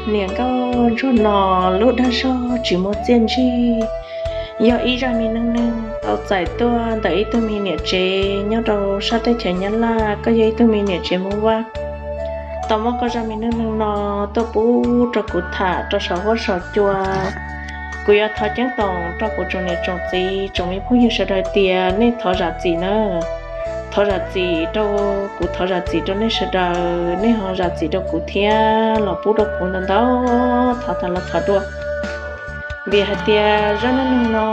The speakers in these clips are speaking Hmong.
Niam nkauj ntsuag no lub dag zog tsis muaj txiaj ntsig, yog ib zaj me neej neeg tau txais tuaj ntawm ib tug me niam tsev nyob rau sab teb chaws Nyab Laj, koj yog ib tug me niam tsev Hmoob Vaj, tau muab koj zaj me neej neeg no tuaj pub rau kuv tham rau saum huab saum cua. Kuv yuav thov ceeb toom rau kuv tsoom niam tsoom txiv tsoom me phooj ywg sawv daws tias nej thov zam txim na. Thov zam txim rau kuv, thov zam txim rau nej sawv daws, nej ho zam txim rau kuv thiab los pub rau kuv ntau ntau, thov tag los thov dua. Vim hais tias zaj neej neeg no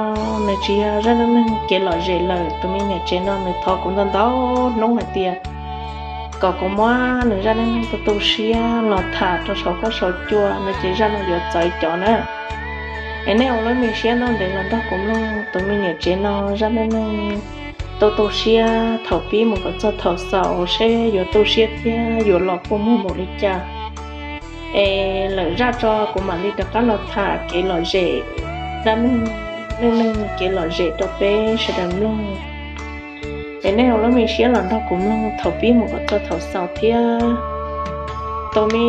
nws tsis yog zaj neej neeg kev lom zem lawm, tus me niam tsev no nws thov kuv ntau ntau hnub hais tias kom kuv muab nws zaj neej neeg tu tu siab los tham rau saum huab saum cua no ces zaj no yuav txawv cov na. Es nej ua lub me siab ntev los nrog kuv mloog tus me niam tsev no zaj neej neeg tu tu siab thaum pib mus kom txog thaum xaus seb yuav tu siab thiab yuav los kua muag npaum li cas. Es lawm zaj tso kuv mam li rov qab los tham kev lom zem, zaj neej neeg kev lom zem rau peb sawv daws mloog. Es nej ua lub me siab los nrog kuv mloog thaum pib mus kom txog thaum xaus thiab. Tus me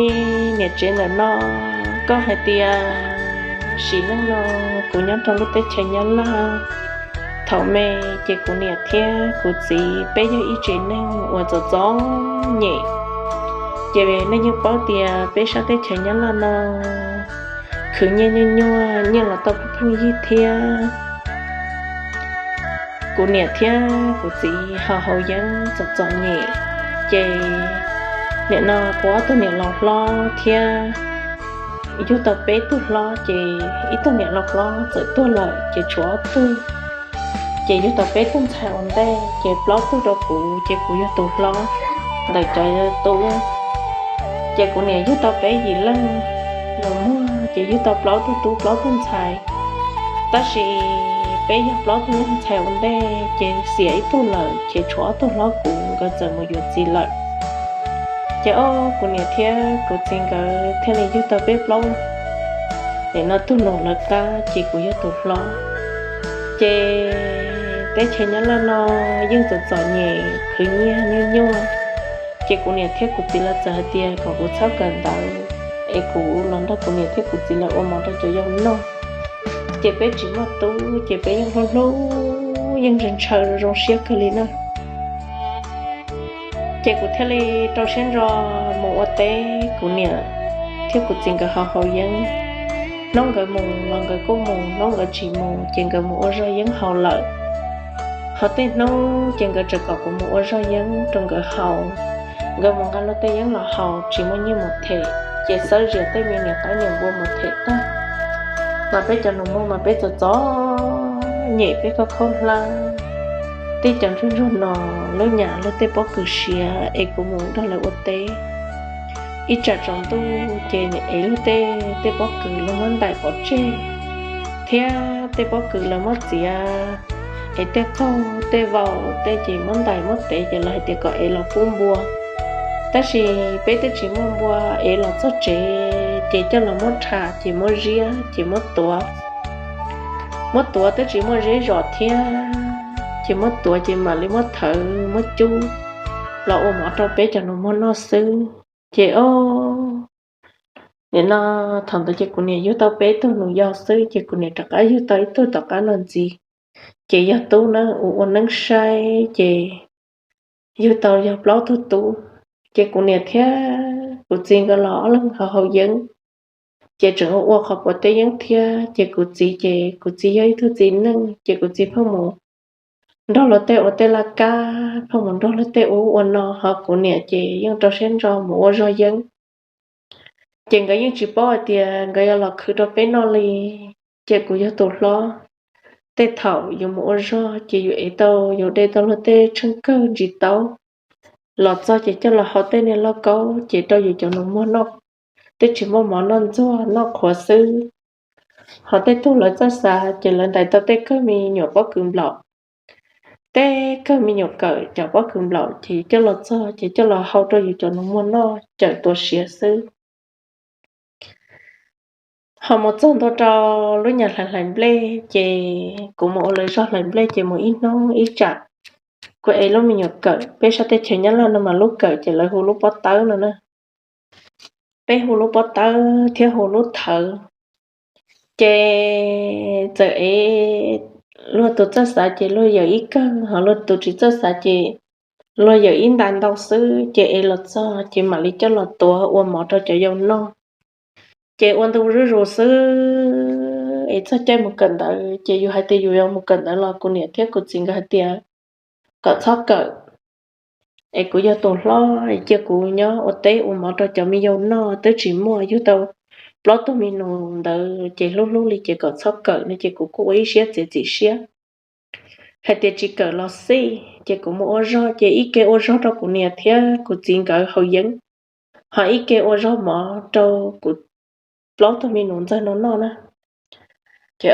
niam tsev ntawm no, koj hais tias sim neej no kuv nyob rau lub teb chaws Nyab Laj. Thaum me ces kuv niam thiab kuv txiv peb yog ib tsev neeg uas txom txom nyem. Ces nej yeej paub tias peb sab teb chaws Nyab Laj no khwv nyiaj nyuaj nyuaj, nyiaj los tau pheej yig thiab. Kuv niam thiab kuv txiv haus haus yeeb txom txom nyem, ces nim no kuv ob tug niam laus hlob thiab yug tau peb tug hlob, ces ib tug niam laus hlob txawm tuag lawm ces tshuav ob tug. Ces yug tau peb tug ntxhais ua ntej, ces plaub tug rau kuv, ces kuv yog tus hlob ntawm cov tub. Ces kuv niam yug tau peb yim leej los muag, ces yug tau plaub tug tub plaub tug ntxhais. Tab sis peb yog plaub tug ntxhais ua ntej, ces xiam ib tug lawm, ces tshuav ob tug hlob kuv, nkawd txawm mus yuav txiv lawm. Ces ob kuv niam thiab kuv txiv nkawd thiaj li yug tau peb plaub. Nim no tug nus lawv qab, ces kuv yog tus hlob. Ces teb chaws Nyab Laj no yeej txom txom nyem, khwv nyiaj nyuaj nyuaj. Ces kuv niam thiab kuv txiv lawv txawm hais tias kom kuv txhob kawm ntawv, es kuv los nrog kuv niam thiab kuv txiv lawv ua mov rau cov yau noj. Ces peb tsis muaj tub, ces peb yeej hlub hlub, yeej ntshaw ntshaw zoo siab kawg li na. Ces kuv thiaj li rau siab ntso mus ua teb, kuv niam thiab kuv txiv nkawd haus haus yeeb. Hnub nkawd mus los nkawd kuj mus, hnub nkawd tsis mus ces nkawd mus ua zog yeeb haus lawm. Ho tej hnub ces nkawd tseem kom kuv mus ua zog yeeb rau nkawd haus. Nkawd mus nqa luag tej yeeb los haus tsis muaj nyiaj mus them, ces xawb zias tej me niam qaib niam npua mus them tag. Mas peb cov nus muag mas peb txom txom nyem, peb khaub khaub hlab. Tej cov ntsuag ntsuag no, lub nyam luag tej pob kws siav es kuv mus nrog lawv ua teb. Ib tsam tsaus ntuj ces es luag tej, tej pob kws lawv muab ntais pov tseg, thiab tej pob kws lawv muab txiav, es tej qaug tej vau tej ces muab ntais muab tev ces lawv hais tias kom es los pub npua. Tab sis peb twb tsis muaj npua, es los txog tsev ces coj los muab rham ces muab ziab ces muab tuav. Muab tuav twb tsis muaj zeb zos thiab, ces muab tuav ces mam li muab thawv muab cub los ua mov rau peb cov nus muag noj xwb. Ces o, nim no thaum ntawd ces kuv niam yug tau peb tug nus yau xwb, ces kuv niam rov qab yug tau ib tug tom qab no ntxiv, ces yog tub na, ua ua neeb saib ces yug tau yog plaub tug tub. Ces kuv niam thiab kuv txiv nkawd los ob leeg haus haus yeeb, ces tseem ua ua qhov puav tej yeeb thiab. Ces kuv txiv ces kuv txiv yog ib tug txiv neej, ces kuv txiv pheej mus nrog luag tej ua tej laj kab, pheej mus nrog luag tej ua ua no, ho kuv niam ces yeej rau siab ntso mus ua zog yeeb. Ces nkawd yeej tsis paub hais tias nkawd yuav los khwv rau peb noj li. Ces kuv yog tus hlob, tej thaum yus mus ua zog ces yus ev tau, yus de tau luag tej tsheej kawg ntsis taub los txog ces coj los hau tej niag lauj kaub ces rau yus cov nus muag noj. Twb tsis muaj mov noj ntxuag noj qhuav xwb. Ho tej tug lawv txawj xav ces lawv ntais tau tej kawg me nyuam pob kws nplaum, tej kawg me nyuam kawm cov pob kws nplaum ces coj los txog ces coj los hau rau yus cov nus muag noj cawm tuav siav xwb. Ho mus txog ntua rau lub nyam hlais hlais nplej ces kuv mus ua lawv zog hlais nplej ces mus ib hnub ib tsam, kuv ev lub me nyuam kawm, peb sab teb chaws Nyab Laj no mas lub kawm ces lawv hu lub pob tawb no na. peb hu lub pob tawb thiab hu lub thawv. Ces txawm es luag tus txawj xav ces luag yawm ib kawm, ho luag tus tsis txawj xav ces luag yawm ib nta ntau xwb, ces es los txog ces mam li coj los tuav ua mov rau cov yau noj. Ces ua ntu zuj zus xwb es txog caij mus kawm ntawv, ces yus hais tias yus yuav mus kawm ntawv los kuv niam thiab kuv txiv nkawd hais tias kom txhob kawm, es kuv yog tus hlob es cia kuv nyob ua teb ua mov rau cov me yau noj, twb tsis muaj, yug tau plaub tug me nus ntawd ces hlub hlub li ces kom txhob kawm no, ces kuv kuj ua ib siab txiav txim siab hais tias tsis kawm los xij, ces kuv mus ua zog, ces ib ke ua zog rau kuv niam thiab kuv txiv nkawd haus yeeb, ho ib ke ua zog mov rau kuv plaub tug me nus ntxawg no noj na. Ces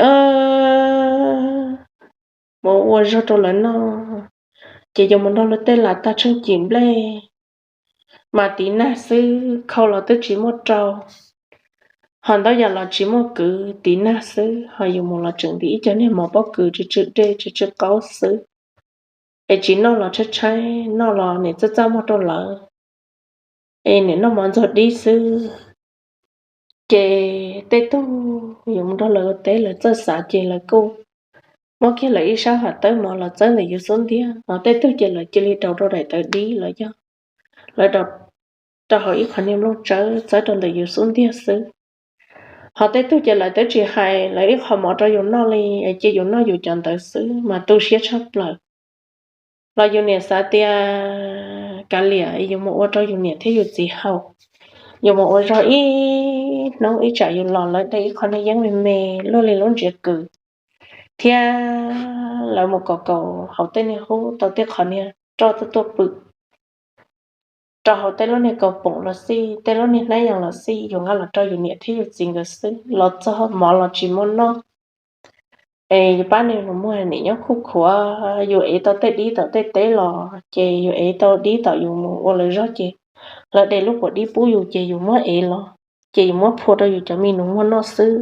mus ua zog rau lawv noj, ces yuav mus nrog lawv tej lam tag tsheej cim nplej, mas tiv nag xwb, khau los twb tsis muaj rau, ho ntau yam los tsis muaj kwv, tiv nag xwb, ho yus mus los tseem ntim ib co niag mov pob kws tsw tsw dej tsw tsw qaub xwb, es tsis noj los tshaib tshaib, noj los niam txaj txaj muag rau lawv, es niam noj mov ntxuag dib xwb. Ces tej tug yuav mus nrog lawv ua teb, lawv txawj xav ces lawv kuj muab kiag lawv ib sab hav tawb mov los txawb ntawm yus xub ntiag, ho tej tug ces lawv cia li rau rau daim tawv dib los yog lawv rau hauv ib qho niag nplooj tsawb txawb rau ntawm yus xub ntiag xwb. Ho tej tug ces lawv twb tsis hais lawv ib qho mov rau yus noj li, es cia yus noj yus cov ntawd xwb mas tu siab tshaj plaws. Los yus niam xav tias kav liam, yus mus ua rau yus niam thiab yus txiv haus, yus mus ua zog ib hnub ib tsam yus los lawv de ib qho niag yeeb me me luaj li lub ntsiav kws, thiab lawv mus kaus kaus hauv tej niag hub tau tej qho niag roj tuaj tuaj pw rau hauv tej lub niag kaus poom los xij, tej lub niag hnab yas los xij, yus nqa los rau yus niam thiab yus txiv nkawd xwb, los txog mov los tsis muaj noj. Es yus pab niag nus muag nim nyob khuj khuav, yus ev tau tej dib tom tej teb los ces yus ev tau dib tom yus mus ua lawv zog ces lawv de lub puav dib pub yus ces yus muab ev los, ces yus muab phua rau yus cov me nus muag noj xwb.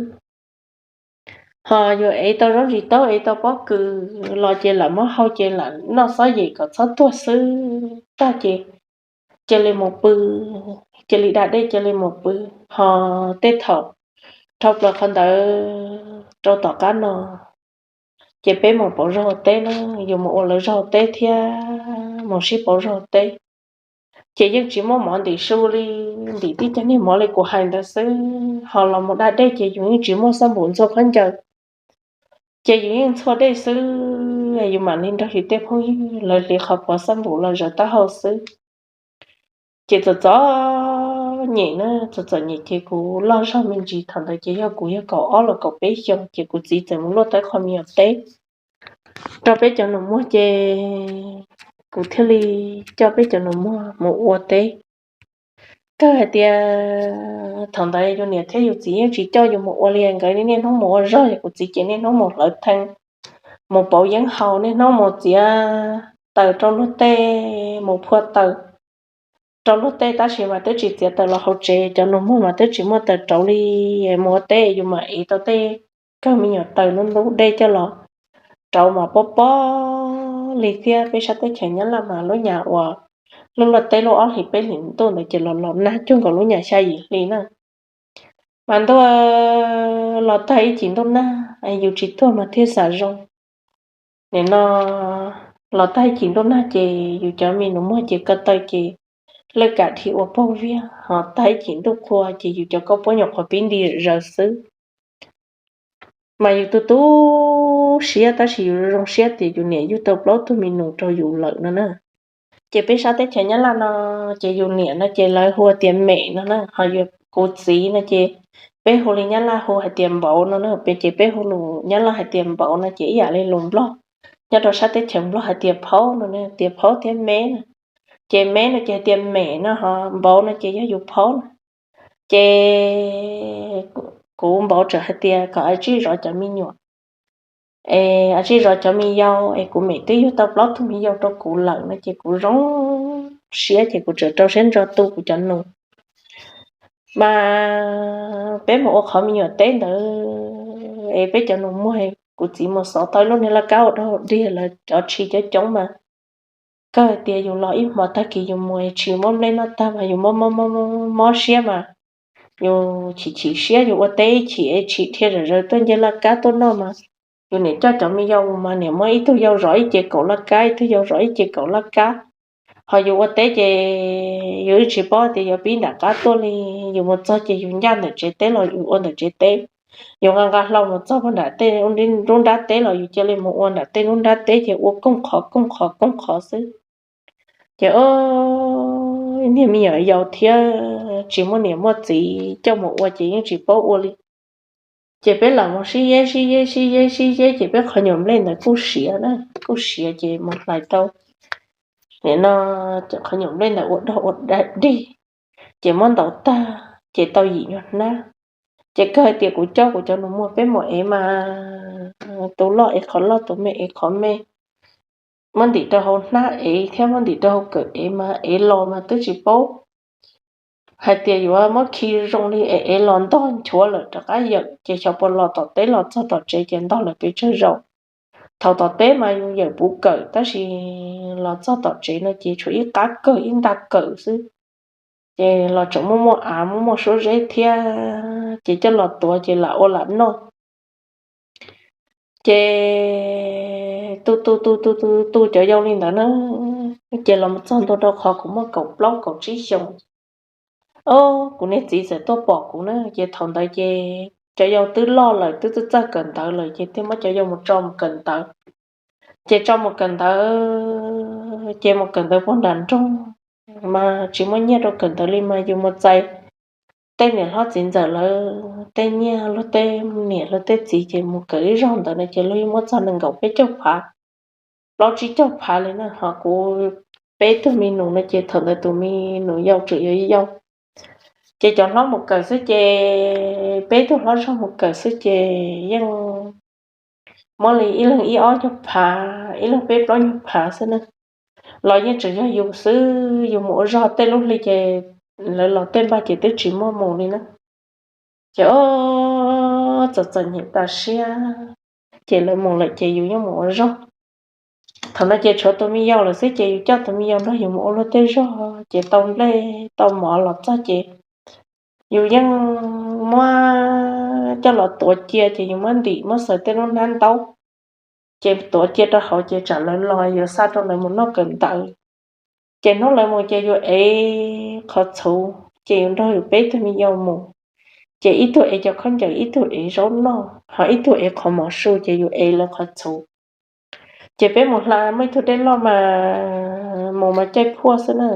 Ho yus ev tau zaub ntsis taub, ev tau pob kws los ces lam muab hau ces lam noj xob yem kom txhob tuag xwb tag ces cia li mus pw, cia li da dej cia li mus pw. Ho tej thaum dhau plaws qhov ntawd rau tom qab no ces peb mus pauv zog ua teb na, yus mus ua lawv zog ua teb thiab mus sib pauv zog ua teb, ces yeej tsis muaj mov ntim su li, ntim tib cag niag mov li kuv hais ntawd xwb. Ho los mus da dej ces yus yeej tsis muaj xab npum ntxhua khaub ncaws, ces yus yeej ntxhua dej xwb. Yus mam li nrog yus tej phooj ywg lawv hliv qhov phuav xab npum los zaws taub hau xwb. Ces txom txom nyem na, txom txom nyem ces kuv loj zog me ntsis, thaum ntawd ces yog kuv yog kaum ob los kaum peb xyoos, ces kuv txiv txawm mus luaj tau qho me nyuam teb rau peb cov nus muag, ces kuv thiaj li coj peb cov nus muag mus ua teb. Kawg hais tias thaum ntawd yus niam thiab yus txiv yeej tsis coj yus mus ua li, nkawd niaj hnub mus ua zog, kuv txiv ces niaj hnub mus hlawv thee, mus pauv yeeb haus, niaj hnub mus txiav taws rau luag tej, mus phua taws rau luag tej, tab sis mas twb tsis txiav taws los hauv tsev, cov nus muag mas twb tsis muaj taws rauv li. Mus ua teb yus mam ev tau tej kawg me nyuam taws ntub ntub dej coj los rauv mas pob pob li thiab. Peb sab teb chaws Nyab Laj mas lub nyam uas lub luaj teb lub ob hlis peb hlis ntuj ntawd ces los los nag cuag nkaus lub nyam xya yim hli na. Mas ntuj, los tag ib cim ntuj nag, yus tsis tuag mas thiaj xam zoo. Nim no los tag ib cim ntuj nag ces yus cov me nus muag ces ko taw ces lawv kam dhia ua pog viag, ho tag ib cim ntuj qhua ces yus cov kauj pob nyuam qhuav pib nti zaws xwb. Mas yus tu tu siab tab sis yus zoo siab tias yus niam yug tau plaub tug me nus rau yus lawm no na. Ces peb sab teb chaws Nyab Laj no ces yus niam no ces lawv hu tias Mem no na, ho kuv txiv no ces peb hu li Nyab Laj hu hais tias Npauv no na, ces peb hu lus Nyab Laj hais tias Npauv no ces ib yam li lus Nplog, nyob rau sab teb chaws Nplog hais tias Phaub no, tias Phaub thiab Meb na. Ces Meb no ces hais tias Mem no, ho Npauv no ces yog yus Phaub na. Ces kuv Npauv txawm hais tias kom a tsij zov cov me nyuam, es a tsij zov cov me yau, es kuv Mem twb yug tau plaub tug me yau rau kuv lawm no ces kuv zoo siab ces kuv txawm rau siab ntso tu kuv cov nus. Mas peb mus ua qhov me nyuam teb ntawd es peb cov nus muag, kuv txiv mus xov tau ib lub niag laj kab ua dog dig lawv cov tshis coob coob mas, kawg tias yus los ib hmo tag kis yus mus tshis muab nplej noj tag mas yus mob mob mob siab mas yus chim chim siab yus ua teb chim es chim dhia zom zaws tuaj nce laj kab tuaj noj mas, yus niam coj cov me yau mas niam muab ib tug yau zov ib ce kaum laj kab, ib tug yau zov ib ce kaum laj kab. Ho yus ua teb ces yus tsis paub tias yuav pib nram qab tuaj li, yus mus txog ces yus ncaj ntawm tsev teb los yus ua ntawm tsev teb, yus nqa nqa hlau mus txog puag nram tej lub nrab teb los yus cia li mus ua nram tej lub nrab teb ces ua kooj qhov kooj qhov kooj qhov xwb. Ces o, niag me nyuam yaus thiab tsis muaj niam muaj txiv coj mus ua ces yeej tsis paub ua li. Ces peb lam mus sib yeb sib yeb sib yeb sib yeb ces peb qhov nyuam nplej ntawd kuj siav na, kuj siav ces mus hlais tau nim no qhov nyuam nplej ntawd ua dog ua dig, ces muab ntaus tag ces tau yim nyuag hnab. Ces kawg hais tias kuv coj kuv cov nus muag peb mus ev mas, tus loj ev qhov loj tus me ev qhov me, muab ntim rau hauv hnab ev thiab muab ntim rau hauv kawm ev mas ev los mas twb tsis paub hais tias yuav muab khi zoo li es ev los ntog nchuav lawm rov qab yawm ces xyov puas los tom teb los txog tom tsev ces ntog lawm pes tsawg zaus. Thaum tom teb mas yus yawm puv kawm tab sis los txog tom tsev no ces tshuav ib qab kawg ib nta kawm xwb. Ces los tseem muaj muaj av muaj muaj suab zeb thiab ces coj los tuav ces lam ua lam noj. Ces tu tu tu tu tu tu cov yau li ntawd na, ces los txog ntua rau qhov kuv muaj kaum plaub kaum tsib xyoos, o, kuv niag txiv txawm tuaj pom kuv na ces thaum ntawd ces cov yau twb loj lawm twb txawj txawj kawm ntawv lawm ces thiaj muab cov yau mus tso mus kawm ntawv. Ces tso mus kawm ntawv ces mus kawm ntawv puag nram nroog mas tsis muaj nyiaj rau kawm ntawv li mas yus mus txais tej niam hlob txiv ntxawm lawv tej nyiaj, luag tej niam luag tej txiv ces mus kawm ib zaug ntawd no ces luag yeej muab txog nees nkaum peb caug phav, plaub tsib caug phav li na. Ho kuv peb tug me nus no ces thaum ntawd tus me nus yau tseem yau yau, ces cov hlob mus kawm xwb ces peb tug hlob zog mus kawm xwb ces yeej muab li ib leeg ib ob caug phav ib leeg peb plaub nyuag phav xwb na. Los yeej tseem yog yus xwb, yus mus ua zog tej lub hli ces lawv los tej npaj ces twb tsis muaj mus li na. Ces o, txom txom nyem tas siab, ces lawv mus lawm ces yus yeej mus ua zog. Thaum no ces tshuav tus me yau lawm xwb ces yus coj tus me yau nrog yus mus ua luag tej zog ces tau nplej tau mov los txog ces yus yeej muab coj los tuav cia ces yus muab ntim muab xaws tej lub hnab ntaub, ces tuav cia rau hauv ces tsam lawv los yuav xa rau lawv mus noj kawm ntawv. Ces hnub lawv mus ces yus ev qhov txhuv ces yus nrog yus peb tug me yau mus, ces ib tug ev cov khaub ncaws ib tug ev zaub noj ho ib tug ev qhov mov su ces yus ev lawv qhov txhuv. Ces peb mus hla muaj ib tug dej loj mas mus mas caij phuaj xwb na.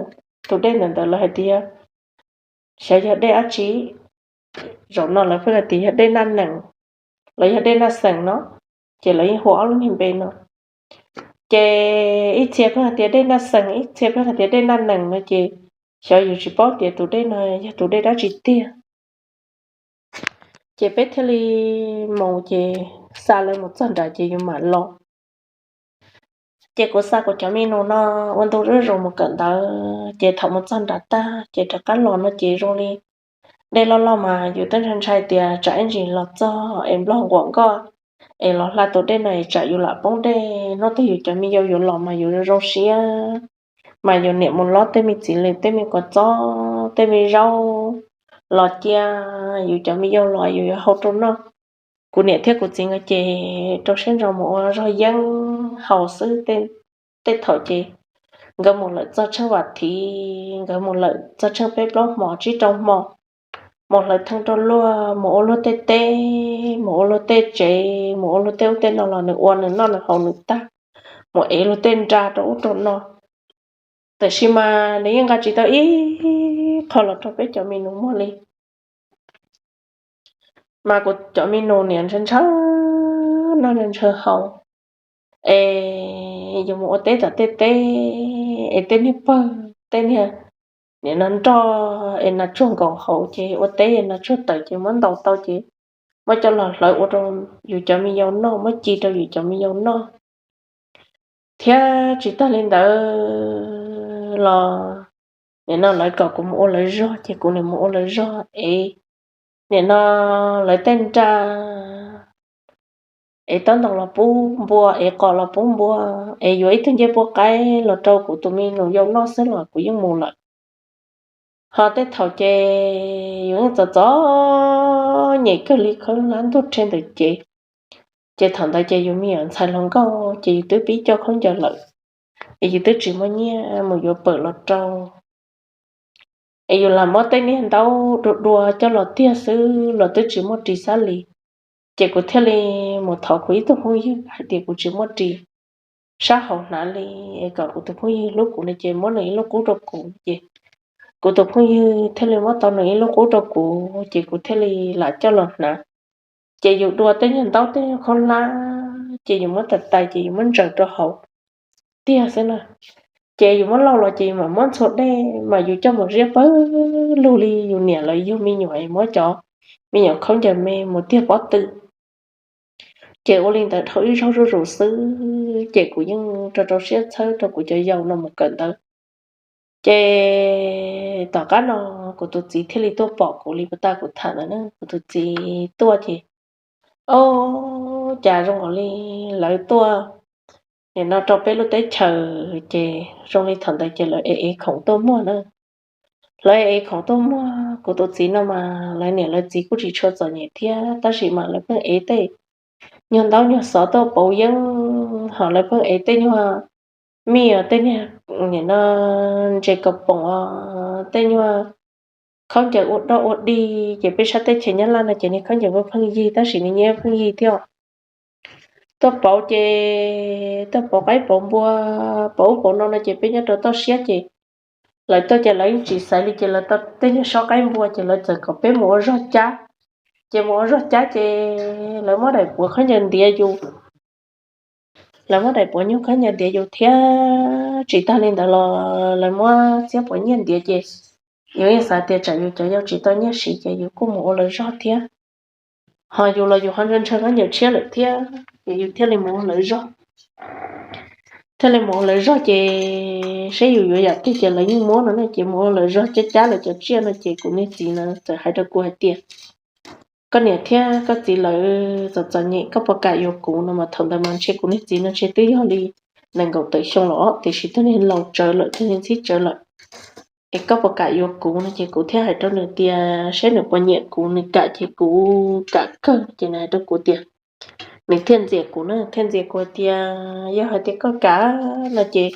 Tus dej ntawm ntawd lawv hais tias xyov yog dej dab tsi, zaum no lawv pheej hais tias yog dej Naj Nees los yog dej Naj Xees no, ces lawv yeej hu ob lub niag npe no. Ces ib txhia pheej hais tias dej Naj Xees, ib txhia pheej hais tias dej Naj Nees no, ces xyov yus tsis paub tias tus dej no yog tus dej dab tsi tiag. Ces peb thiaj li mus ces xa lawv mus txog nrad ces yus mam los. Ces kuv xa kuv cov me nus no ua ntu zuj zus mus kawm ntawv ces thaum mus txog nrad tag ces rov qab los no ces zoo li dej loj loj mas yus twb ntshai ntshai tias tsam ib ntsis los txog es nplog nquam nkoj es los hla tus dej no es tsam yus lam poob dej, hnub twg yus cov me yau yuav los mas yus zoo siab. Mas yus niam mus lob tej me txiv lws tej me kua txob tej me zaub los cia yus cov me yau los yus yuav hau rau noj. Kuv niam thiab kuv txiv nkawd ces rau siab ntso mus ua zog yeeb haus xwb. Tej thaum ces nkawd mus lawm txog tsheej vam thiv, nkawd mus lawm txog tsheej peb plaub hmo tsib rau hmo, mus hlawv theej rau luag, mus ua luag tej teb, mus ua luag tej tsev, mus ua luag tej ub tej no los nws ua nws noj nws haus nws tag, mus ev luag tej nra rau ub rau no. Tiam sis mas nws yeej nqa tsis tau ib qho los rau peb cov me nus muag li. Mas kuv cov me nus niaj ntshaw ntshaw noj ntshaw haus, es yuav mus ua teb tom tej teb, es tej niag pawg tej niag niam no nroj es nas tsuag nkaus hauv ces ua teb nas tsuag tawm ces muab ntaus tau ces muab coj los hlawv ua rau yus cov me yau noj, muab ci rau yus cov me yau noj. Thiab tsis tag li ntawd los, nim no lawv kom kuv mus ua lawv zog ces kuv nim mus ua lawv zog es, nim no lawv tej nra es taub ntoo los pub npua es qos los pub npua, es yuav ib tug ncej puab qaib los rau kuv tus me nus yau noj xwb los kuv yeej mus lawm. Ho tej thaum ces yus yeej txom txom nyem kawg li, khaub hlab ntuag rhe ntawm cev. Ces thaum ntawd ces yus me nyuam ntxhais hluas nkauj ces yus twb pib coj khaub ncaws lawm, es yus twb tsis muaj nyiaj mus yuav pawm los rau, es yus lam muab tej niag ntaub dua dua coj los tiag xwb los twb tsis muaj ris xab lis. Ces kuv thiaj li mus thov kuv ib tug phooj ywg hais tias kuv tsis muaj ris sab hauv hnav li, es kom kuv tus phooj ywg hlub kuv no ces muab nws ib lub qub rau kuv. Ces kuv tus phooj ywg thiaj li muab tau nws ib lub qub rau kuv, ces kuv thiaj li lam coj los hnav. Ces yus dua tej nyuag ntaub tej khaub hlab ces yus muab tais tais ces yus muab ntsaws rau hauv tiag xwb na. Ces yus muab lauj los ces yus mam muab ntxhua dej mas yus coj mus ziab pawg lug li yus niam lawv yug me nyuam es muab cov me nyuam khaub ncaws me mus tiag pob tw. Ces ua li ntawd dhau ib zaug zuj zus xwb ces kuv yeej rau rau siab txhawb rau kuv cov yau no mus kawm ntawv. Ces tom qab no kuv tus txiv thiaj li tuaj pom kuv li puag ta kuv tham ntawd na, kuv tus txiv tuaj ces, o, cas zoo nkaus li lawv tuaj nim no rau peb lub teb chaws ces zoo li thaum ntawd ces lawv ev ev khoom tuaj muag na. Lawv ev ev khoom tuaj muag, kuv tus txiv no mas lawv niam lawv txiv kuj tsis tshua txom nyem thiab tab sis mas lawv pheej ev tej nyuag ntaub nyuag xov tuaj pauv yeeb, ho lawv pheej ev tej nyuag mij, tej nyuag nim no ntses kas poom, tej nyuag khaub ncaws ua doj ua dig, ces peb sab teb chaws Nyab Laj no ces niag khaub ncaws pheej yig tab sis nws nyiaj pheej yig thiab. Tuaj pauv ces tuaj pauv qaib pauv npua, pauv ub pauv no no ces peb nyob rau toj siab ces lawv tuaj ces lawv yeej tsis xaiv li ces lawv tau tej nyuag sob qaib npua ces lawv txawm kom peb mus ua zog cab. Ces mus ua zog cab ces lawv muab daim puav khaub ncaws ntiav yus, lawv muab daim puav nyuag khaub ncaws ntiav yus thiab tsis tag li ntawd los lawv muab txhiab puav nyiaj ntiav ces yus yeej xav tias tsam yus cov yau tsis tau nyiaj siv ces yus kuj mus ua lawv zog thiab. Ho yus los yus ho ntshaw ntshaw khaub ncaws tshiab lawm thiab ces yus thiaj li mus ua lawv zog, thiaj li mus ua lawv zog ces seb yus yuav yam twg ces lawv yeej muab no na ces mus ua lawv zog cab cab lawv cov tsiaj no ces kuv niag txiv na txawm hais rau kuv hais tias, koj niam thiab koj txiv lawv txom txom nyem koj puas kam yuav kuv no mas thaum ntawd mas ntshe kuv niag txiv no ntshe twb yog li nees nkaum tawm xyoo los tiam sis twb niag laus tsawv lawm twb niag ntxhib tsawv lawm. Es koj puas kam yuav kuv no ces kuv thiaj hais rau nws tias seb nws puas nyiam kuv, nws kam ces kuv kam kawg ces nws hais rau kuv tias, nws thiaj ntxias kuv na, thiaj ntxias kuv hais tias yog hais tias koj kam no ces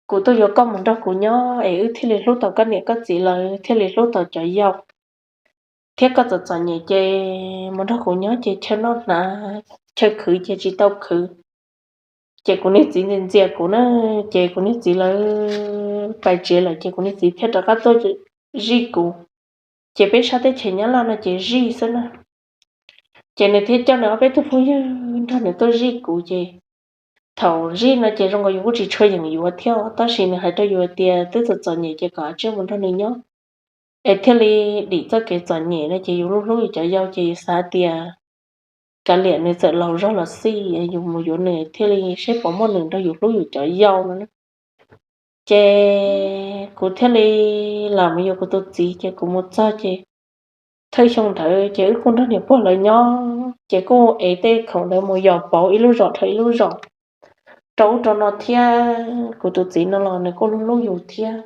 kuv tuaj yuav koj mus nrog kuv nyob es wb thiaj li hlub tau koj niam koj txiv lawv thiaj li hlub tau cov yau, thiab koj txom txom nyem ces mus nrog kuv nyob ces chaw noj hnav chaw khwv ces tsis tau khwv. Ces kuv niag txiv ntxias ntxias kuv na, ces kuv niag txiv lawv pais tsev lawm ces kuv niag txiv thiaj rov qab tuaj zij kuv. Ces peb sab teb chaws Nyab Laj no ces zij xwb na. Ces nws thiaj coj nws ob peb tug phooj ywg nrog nws tuaj zij kuv ces thaum zij no ces zoo nkaus yus kuj tsis tshua yeem yuav thiab tab sis nws hais rau yus tias twb txom txom nyem ces kom tsiaj mus nrog nws nyob es thiaj li dim txoj kev txom nyem no ces yus hlub hlub yus cov yau ces yus xav tias kav liam nws txawm laus zog los xij yus mus yuav nws thiaj li seb puas muaj nws nrog yus hlub yus cov yau no. Ces kuv thiaj li lam mus yuav kuv tus txiv ces kuv mus txog ces thawj xyoo ntawd ces wb kuj nrog niam pog lawv nyob ces kuj ev tej khoom ntawd mus yos pauv ib lub zos dhau ib lub zos rau ub rau no thiab. Kuv tus txiv no los nws kuj hlub hlub yus thiab.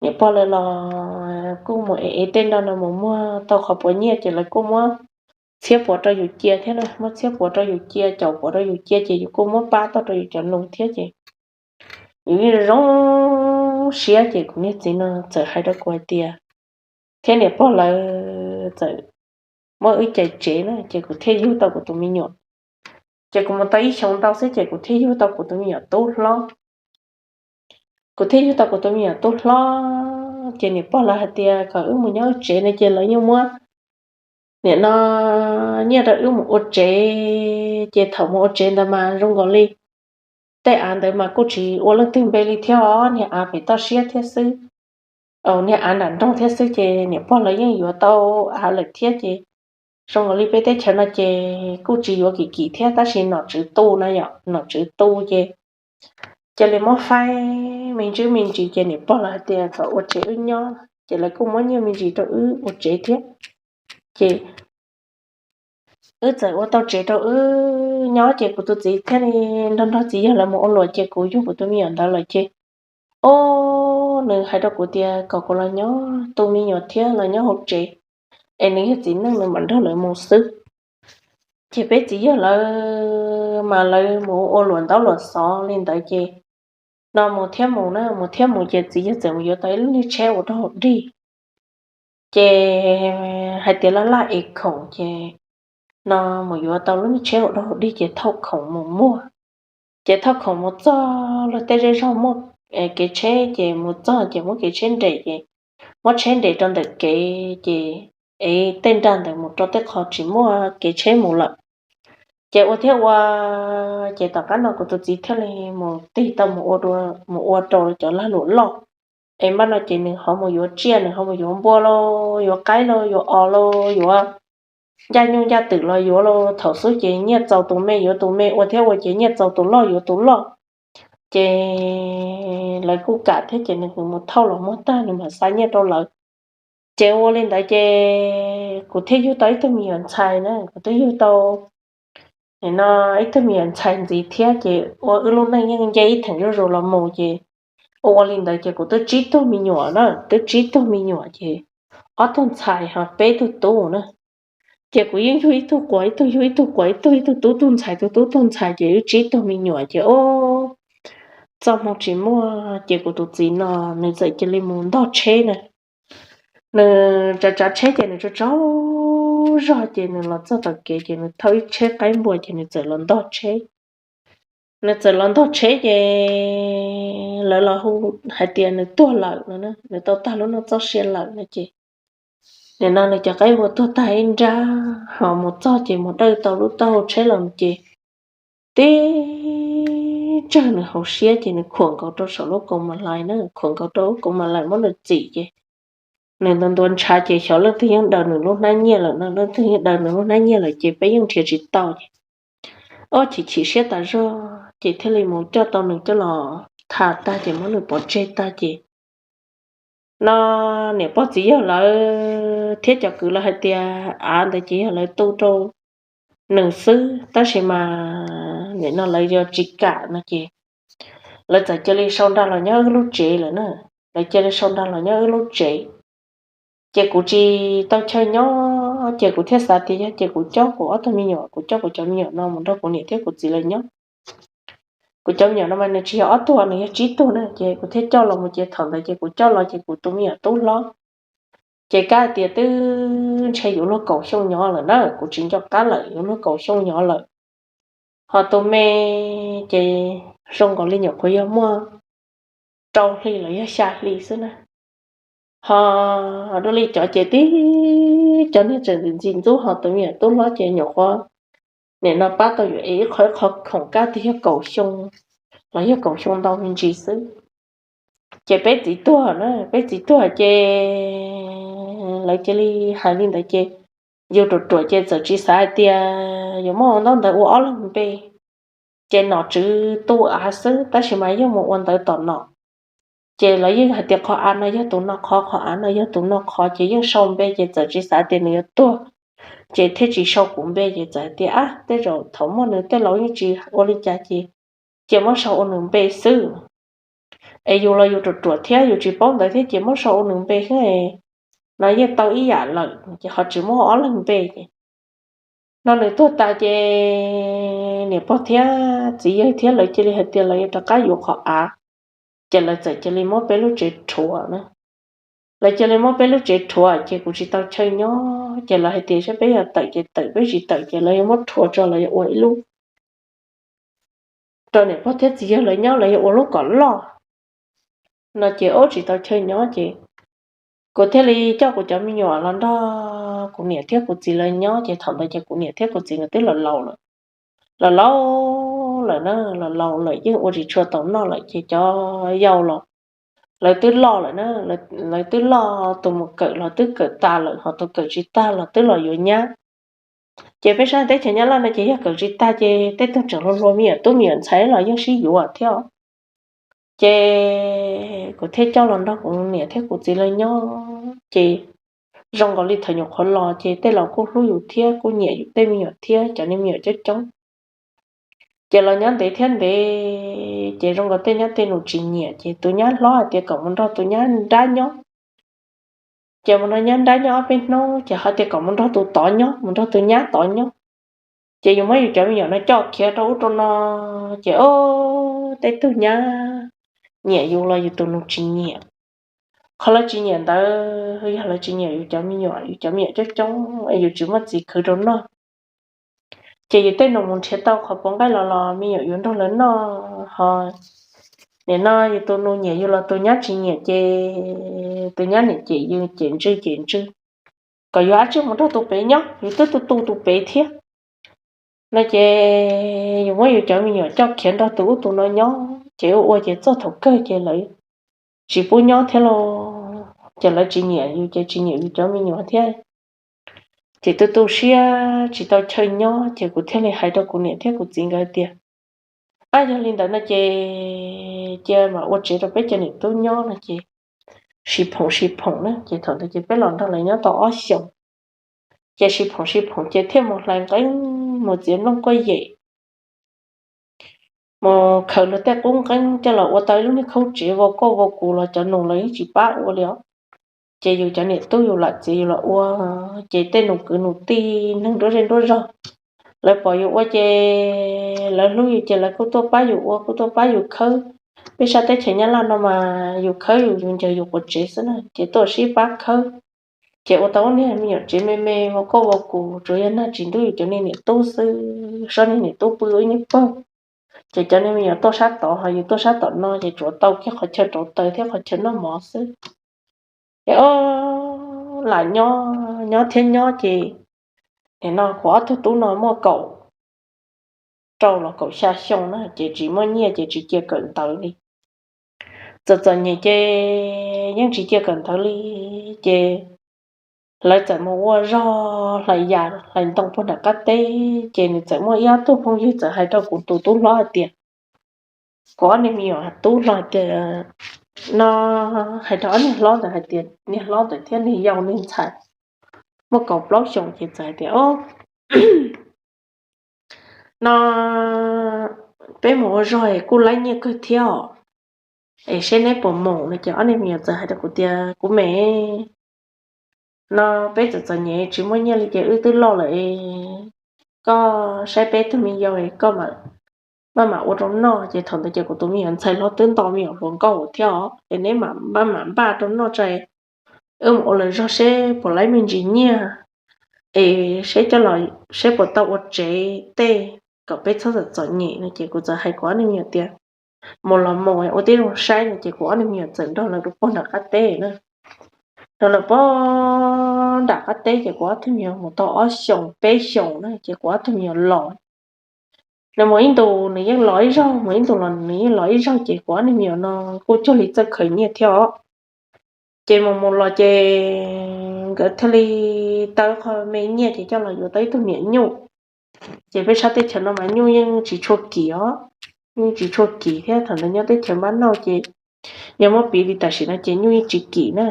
Niam pog lawv los kuj mus ev ev tej nra no mus muag tau qhov puav nyiaj ces lawv kuj muab txhiab puav rau yus cia thiab na, muab txhiab puav rau yus cia, caum puav rau yus cia ces yus kuj muab pab tau rau yus cov nus thiab ces yus yeej zoo siab ces kuv niag txiv no txawm hais rau kuv hais tias, thiab niam pog lawv txawm muab wb cais tsev na ces kuv thiaj yug tau kuv tus me nyuam. Ces kuv mus tau ib xyoos ntau xwb ces kuv thiaj yug tau kuv tus me nyuam tub hlob. Kuv thiaj yug tau kuv tus me nyuam tub hlob ces niam pog lawv hais tias kom wb mus nyob wb tsev no ces lawv yeej muab nim no nyiaj rau wb mus ua tsev. Ces thaum mus ua tsev ntawd mas zoo nkaus li tej av ntawd mas kuj tsis ua leej twg npe li thiab os, niag av pem toj siab thiab xwb. Niag av nram nroog thiab xwb ces niam pog lawv yeej yuav tau av lawm thiab ces zoo nkaus li peb teb chaws no ces kuj tsis yuav kim kim thiab tab sis nom tswv tu na yom, nom tswv tu ces cia li muab faib me ntsis me ntsis ces niam pog lawv hais tias kom ua tsev wb nyob ces lawv kuj muab nyiaj me ntsis rau wb ua tsev thiab. Ces wb txawm ua tau tsev rau wb nyob ces kuv tus txiv thiaj li nrog nrog txiv yawg lawv mus ua luam ces kuv yug kuv tus me nyuam ntawd lawm ces Ob, nws hais rau kuv tias kom kuv los nyob tu me nyuam thiab los nyob hauv tsev, es nws yog txiv neej nws mam nrog lawv mus xwb. Ces peb txiv yawg lawv mas lawv mus ua luam ntaub luam xov li ntawd ces no mus thiab mus na, mus thiab mus ces txiv yawg txawm mus yuav tau ib lub niag tsheb ua rau hauv dej. Ces hais tias laj laj es khoom ces no mus yuav tau lub niag tsheb ua rau hauv dej ces thauj khoom mus muag. Ces thauj khoom mus txog luag tej zej zog muaj kev tsheb ces mus txog ces muab kev tsheb nres ces muab tsheb nres rau ntawm kev ces ev tej nra ntawd mus rau tej qho tsis muaj kev tsheb mus lawm. Ces ua thiab ua, ces tom qab no kuv tus txiv thiaj li mus tig tau mus ua rau cov lag luam loj. Es npaj no ces nws ho mus yuav tsiaj, nws ho mus yuav npua los yuav qaib los yuav os los yuav ncaj nyuj ncaj twm los yuav los thaum xub ces nyiaj txaus tus me yuav tus me, ua thiab ua ces nyiaj txaus tus loj yuav tus loj. Ces lawv kuj kam thiab ces nws mus thauj los muag tag nws mam xa nyiaj rau lawv. Ces ua li ntawd ces kuv thiaj yug tau ib tug me nyuam ntxhais na, kuv twb yug tau no ib tug me nyuam ntxhais ntxiv thiab ces ua wb lub neej yeej nce ib theem zuj zus los mus ces ua ua li ntawd ces kuv twb tsib tug me nyuam na, twb tsib tug me nyuam ces ob tug ntxhais ho peb tug tub na. Ces kuv yeej yug ib tug quas ib tug, yug ib tug quas ib tug, ib tug tub tug ntxhais, tug tub tug ntxhais ces wb tsib tug me nyuam ces ub, txoj hmoo tsis muaj ces kuv tus txiv no nws txawm cia li mus ntog tsheb na. Nws tsav tsav tsheb ces nws tsaug tsaug zog ces nws los txog tom kev ces nws thauj ib tsheb qaib npua ces nws txawm los ntog tsheb. Nws txawm los ntog tsheb ces lawv los hu hais tias nws tuag lawm no, nws tau tag lub neej txoj sia lawm no ces nim no nws cov qaib npua tuag tag ib nrab ho mus txog ces mus dawj tau lub taub hau tsheb los ces tib tsawg nws hauv siab ces nws khuam nkaus rau saum lub kaus mas lais na, khuam nkaus rau lub kaus mas lais muab nws txim ces nws ntuav ntuav ntshav ces xyov leej twg yeej daws nws lub hnab nyiaj lawm no, leej twg yeej daws nws lub hnab nyiaj lawm ces peb yeej nrhiav tsis tau ces ob chim chim siab tas zog ces thiaj li mus coj tau nws coj los tham tag ces muab nws pov tseg tag ces no niam pog txiv yawg lawv thiab cov kwv lawv hais tias av ntawd ces yog lawv tu rau nws xwb tab sis mas nim no lawv yuav tsis kam no ces lawv txawm cia li sau nra los nyob wb lub tsev lawm na. Lawv cia li sau nra los nyob wb lub tsev ces kuv tsis tau chaw nyob ces kuv thiaj xav tias yog ces kuv coj kuv ob tug me nyuam, kuv coj kuv cov me nyuam no mus nrog kuv niam thiab kuv txiv lawv nyob. Kuv cov me nyuam no mas nws tsis yog ob tug, nws yog tsib tug na ces kuv thiaj coj los mus ces thaum ntawd ces kuv coj los ces kuv tus me nyuam tub hlob ces kab tias twb ntshe yuav luag kaum xyoo nyob lawm na, kuv tsis nco qab lawm, yuav luag kaum xyoo nyob lawm. Ho tus me ces zoo nkaus li nyuam qhuav yog muaj rau hli los yog xya hli xwb na. Ho dua li cov ces tib cov niag tseem ntxim ntxim ntxub, ho tus me nyuam tub hlob ces nyuam qhuav nim no pab tau yuav ev ib qho ib qho khoom kab tias yog kaum xyoo los yog kaum xyoo ntau me ntsis xwb. Ces peb txiv tuag na, peb txiv tuag ces lawv cia li hais li ntawd ces yus ruam ruam ces txawm tsis xav hais tias yuav muab ua ntaub ntawv ua ob leeg npe. Ces nom tswv tu av xwb tab sis mas yog mus ua ntawv tom nom. Ces lawv yeej hais tias qhov av no yog tus no qhov, qhov av no yog tus no qhov ces yeej sau npe ces txawm tsis xav tias nws yuav tuag ces thiaj tsis sau kuv npe ces txawm hais tias ab tej zaum thaum muaj nws tej laus yeej tsis ua li cas ces cia muab sau ua nws npe xwb. Es yus los yus ruam ruam thiab yus tsis paub ntawv thiab ces muab sau ua nws npe xwb no yeej tau ib yam lawm ces ho tsis muab ob leeg npe ces no nws tuag tas ces niam pog thiab txiv yawg thiab lawv cia li hais tias lawv yuav rov qab yuav qhov av, ces lawv txawm cia li muab peb lub tsev rhuav na. Lawv cia li muab peb lub tsev rhuav ces kuv tsis tau chaw nyob ces lawv hais tias saib peb yog tawm ces tawm, peb tsis tawm ces lawv yuav muab rhuav tso lawv yuav ua ib lub rau niam pog thiab txiv yawg lawv nyob, lawv yuav ua lub kom loj no ces ub tsis tau chaw nyob ces kuv thiaj li coj kuv cov me nyuam los nrog kuv niam thiab kuv txiv lawv nyob ces thaum ntawd ces kuv niam thiab kuv txiv nkawd twb los laus lawm, los laus lawm na, los laus lawm yeej ua tsis tshua tau noj lawm ces cov yau los lawv twb loj lawm na, lawv twb loj, tus mus kawm los twb kawm tas lawm ho tus kawm tsis tag los twb los yuav nyab. Ces peb sab teb chaws Nyab Laj no ces yog kawm tsis tag ces tej tug tseem hluas hluas me nyuam tub me nyuam ntxhais los yeej sib yuav thiab. Ces kuv thiaj coj los nrog kuv niam thiab kuv txiv lawv nyob ces zoo nkaus li thaum nyuam qhuav los ces tej laus kuj hlub yus thiab kuj nyiam yus tej me nyuam thiab cov niag me nyuam coob coob. Ces los nyob ntev thiab ntev, ces zoo nkaus tej nyab tej nus tsis nyiam, ces tus nyab hlob hais tias kom mus nrog tus nyab nrab nyob. Ces mus nrog nyab nrab nyob ob peb hnub, ces ho tias kom mus nrog tus tod nyob, mus nrog tus nyab tod nyob. Ces yus muab yus cov me nyuam no coj khiav rau ub rau no, ces o, tej tug nyab nyiam yus los yus tus nus tsis nyiam. Qhov lawv tsis nyiam ntawd yog lawv tsis nyiam yus cov me nyuam, yus cov me nyuam coob coob es yus tsis muaj txiv khwv rau noj. Ces yus tej nus mus nrhiav tau qhov puas nqaij los los me nyuam yuav nrog lawv noj ho. Nim no yus tus nus nyiam yus los tus nyab tsis nyiam, ces tus nyab niam cem yus cem ntswg cem ntswg, kom yus ab tsi mus nrog tus pem nyob, yus twb tu tu tus pem thiab. No ces yus muab yus cov me nyuam coj khiav nrog tus ub tus no nyob, ces ua ua ces txog thaum kawg ces lawv tsis pub nyob thiab los, ces lawv tsis nyiam yus ces tsis nyiam yus cov me nyuam thiab. Ces tu tu siab tsis tau chaw nyob, ces kuv thiaj li hais rau kuv niam thiab kuv txiv nkawd tias, ab, yog li ntawd no ces cia mam ua tsev rau peb cov niam tub nyob no ces sib phoom sib phoom na, ces thaum ntawd ces peb los nrog lawv nyob tau ob xyoos. Ces sib phoom sib phoom ces thiaj mus hlais nqeeb, mus txiav nplooj kuaj yem, mus khaws luag tej qub nqeeb coj los ua tau ib lub niag khaub tsev vau koj vau kuv los cov nus lawv yeej tsis pab ua li os. Ces yus cov niam tub yus lam txiav yus los ua, ces tej nus kwv nus tij neeg nruab zej nruab zog, lawv pom yus ua ces lawv hlub yus ces lawv kuj tuaj pab yus ua, kuj tuaj pab yus khawb. Peb sab teb chaws Nyab Laj no mas yus khawb yus, yus ncaws yus quav tsev xwb na, ces tuaj sib pab khawb. Ces ua tau ib niag me nyuam tsev me me vau koj vau kuv, tsuas yog nag tsis ntub yus cov niag niam tub xwb, sab niag niam tub pw ib niag pawg. Ces cov niag me nyuam tuaj sab tod ho yus tuaj sab tom no, ces tsuas tau kiag qhov chaw rauv taws thiab qhov chaw noj mov xwb. Ces o, lam nyob nyob thiab nyob ces nim no kuv ob tug tub no muaj kaum rau los kaum xya xyoo na, ces tsis muaj nyiaj ces tsis cia kawm ntawv li. Txom txom nyem ces yeej tsis cia kawm ntawv li, ces lawv txawm mus ua zog hlais yam hlais ntoo puag nram qab teb. Ces nws txawm muaj ib ob tug phooj ywg txawm hais rau kuv tus tub hlob hais tias, kuv ob niag me nyuam tub hlob hais tias, no, hais rau ob niag hlob ntawd hais tias, niag hlob ntawd thiab niag yau niag ntxhais muaj kaum plaub xyoos ces txawm hais tias, o, no peb mus ua zog es kuj laib nyiaj kawg thiab os, es seb neb puas mus no. Ces ob niag me nyuam txawm hais rau kuv tias, kuv me, no peb txawm txom nyem tsis muaj nyiaj li ces wb twb loj lawm es koj saib peb tug me yau es koj maj mam ua rau noj. Ces thaum ntawd ces kuv tus me nyuam ntxhais hlob twb nto me nyuam hluas nkauj thiab os, es neb mam maj mam npaj rau noj tso, wb mus ua lawm zog seb puas laib me ntsis nyiaj, es seb coj los seb puas tau ua tsev tej kom peb txhob txom txom nyem no. Ces kuv txawm hais kuv ob niag me nyuam tias, mus los mus, ua tib zoo saib no. Ces kuv ob niag me nyuam txawm nrog lawv rau puag nram qab teb na. Nrog lawv puag nram qab teb ces kuv ob tug me nyuam mus tau ob xyoos peb xyoos na ces kuv ob tug me nyuam los. Nws mus ib ntus nws yeej los ib zaug, mus ib ntus los nws yeej los ib zaug, ces kuv ob niag me nyuam no kuj cuag li txawj khaws nyiaj thiab os. Ces mus mus los ces nkawd thiaj li tau qho me nyiaj ces coj los yuav tau ib tug niam nyuj. Ces peb sab teb chaws no mas nyuj yeej tsis tshua kim os, yeej tsis tshua kim thiab. Thaum ntawd nyob teb chaws npab nauj ces yog muab piv li tam sim no ces nyuj yeej tsis kim na.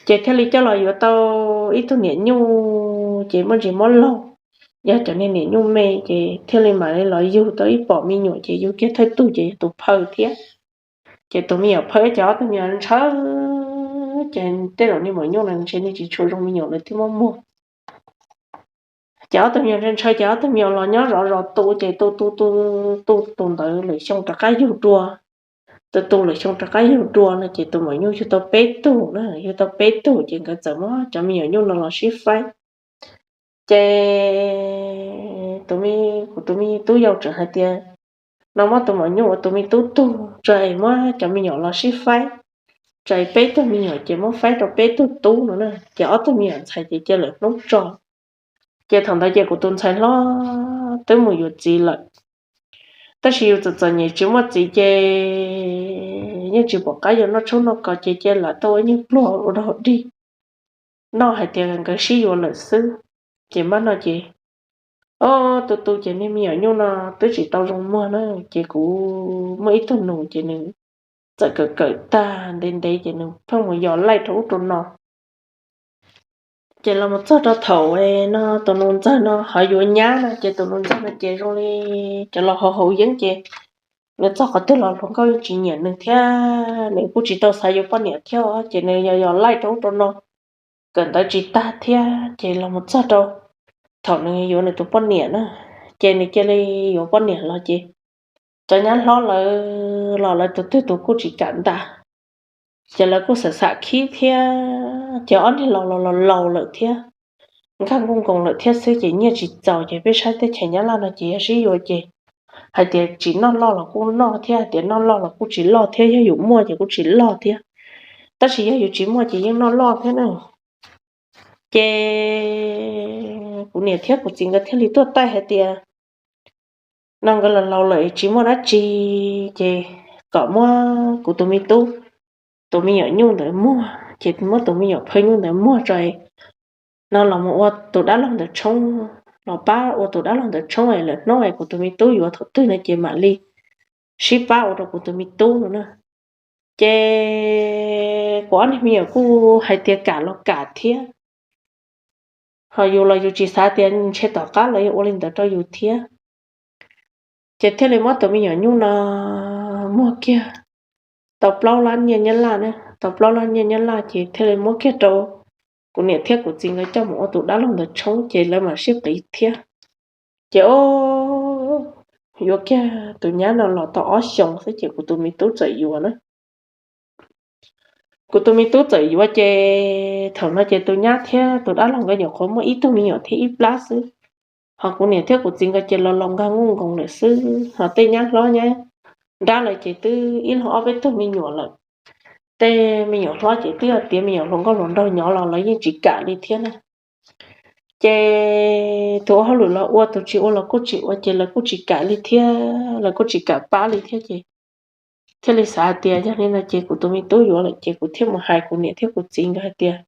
Ces thiaj li coj los yuav tau ib tug niam nyuj, ces muaj ntsis mob laug, yog cov niag niam nyuj me, ces thiaj li mam li los yug tau ib pom me nyuam, ces yug kiag thawj tug ces yog tus phaw thiab. Ces tus me nyuam phaw ces ob tug me nyuam ntshaw, ces tej zaum niag maum nyuj no ntshe niag tsis tshua zoo me nyuam lawm thiaj muab muag. Ces ob tug me nyuam ntshaw ntshaw ces ob tug me nyuam los nyob zov zov tu, ces tu tu tu tu tus ntawd lwm xyoo rov qab yug dua. Tu tu lwm xyoo rov qab yug dua no ces tus maum nyuj yug tau peb tug na, yug tau peb tug ces nkawd txawm muab cov me nyuam nyuj no los sib faib. Ces tus me, kuv tus me tub yau tseem hais tias, no muab tus maum nyuj ua tus me tub tug tso es muab cov me nyuam los sib faib, tso es peb tug me nyuam ces muab faib rau peb tug tub no na. Ces ob tug me nyuam ntxhais ces cia lawm hnub tso. Ces thaum ntawd ces kuv tus ntxhais hlob twb mus yuav txiv lawm, tab sis yus txom txom nyem tsis muaj txiv ces yeej tsis pom qab yuav noj tshoob noj kos ces cia lam tuaj ua nyuag pluag ua dog dig noj hais tias nkawd sib yuav lawm xwb. Ces npaj no ces, o, tu tu ces niag me nyuam nyuj no twb tsis tau zoo muag na, ces kuv muaj ib tug nus ces nws txawm kawm kawm tag ntev ntev ces nws pheej mus yos laij rau ub rau no. Ces los mus txog rau thaum no tus nus ntxawg no ho yuav nyab no ces tus nus ntxawg no ces zoo li cov laus haus haus yeeb ces nws txog qhov twg los hluas nkauj yeej tsis nyiam nws thiab nws kuj tsis tau xav yuav poj niam thiab ces nws yog yog laij rau ub rau no kawm ntawv tsis tag thiab ces los mus txog rau thaum nws yuav nws tus poj niam na ces nws cia li yuav poj niam los ces cov nyab hlob lawv los lawv tus twg tus kuj tsis kam nta ces lawv kuj xam xam khib thiab ces ob niag laus los los laus lawm thiab nkag nkuj nkoos lawm thiab xwb ces nyiaj tsis txaus ces peb saib teb chaws Nyab Laj no ces yog sib yuav ces hais tias tsis noj loj los kuj noj thiab hais tias noj loj los kuj tsis loj thiab yog yus muaj ces kuj tsis loj thiab tab sis yog yus tsis muaj ces yeej noj loj thiab na. Ces kuv niam thiab kuv txiv nkawd thiaj li tuaj taij hais tias no nkawd los laus lawm tsis muaj dab tsi ces kom muab kuv tus me tub tus me nyuam nyuj ntawd muag ces muab tus me nyuam phaj nyuj ntawd muag tso no los mus ua tus dab laug ntawd tshoob los pab ua tus dab laug ntawd tshoob es lawm hnub es kuv tus me tub yuav thaum twg no ces mam li sib pab ua rau kuv tus me tub no na. Ces kuv ob niag me nyuam kuj hais tias kam los kam thiab ho yus los yus tsis xav tias ntshe tom qab los yuav ua li ntawd rau yus thiab ces thiaj li muab tus me nyuam nyuj no muag kiag tau plaub lab nyiaj Nyab Laj na, tau plaub lab nyiaj Nyab Laj ces thiaj li muab kiag rau kuv niam thiab kuv txiv nkawd coj mus ua tus dab laug ntawd tshoob ces lawv mam sib qiv thiab. Ces o, yuav kiag tus nyab no los tau ob xyoos xwb ces kuv tus me tub txawm yuav na. Kuv tus me tub txawm yuav ces thaum no ces tus nyab thiab tus dab laug nkawd nyuam qhuav muaj ib tug me nyuam thiab ib plab xwb, ho kuv niam thiab kuv txiv nkawd ces los laus nkag nkuj nkoos lawm xwb ho tej nyab hlob nyab nrab lawv ces twb ib leeg ob peb tug me nyuam lawm. Tej me nyuam hlob ces twb yog tiav me nyuam hluas nkauj hluas nraug nyob los lawv yeej tsis kam li thiab na. Ces tus ua hauj lwm los ua, tus tsis ua los kuj tsis ua ces lawv kuj tsis kam li thiab, lawv kuj tsis kam pab li thiab ces thiaj li xav hais tias yog li no ces kuv tus me tub yuav lawm ces kuv thiaj mus hais kuv niam thiab kuv txiv nkawd hais tias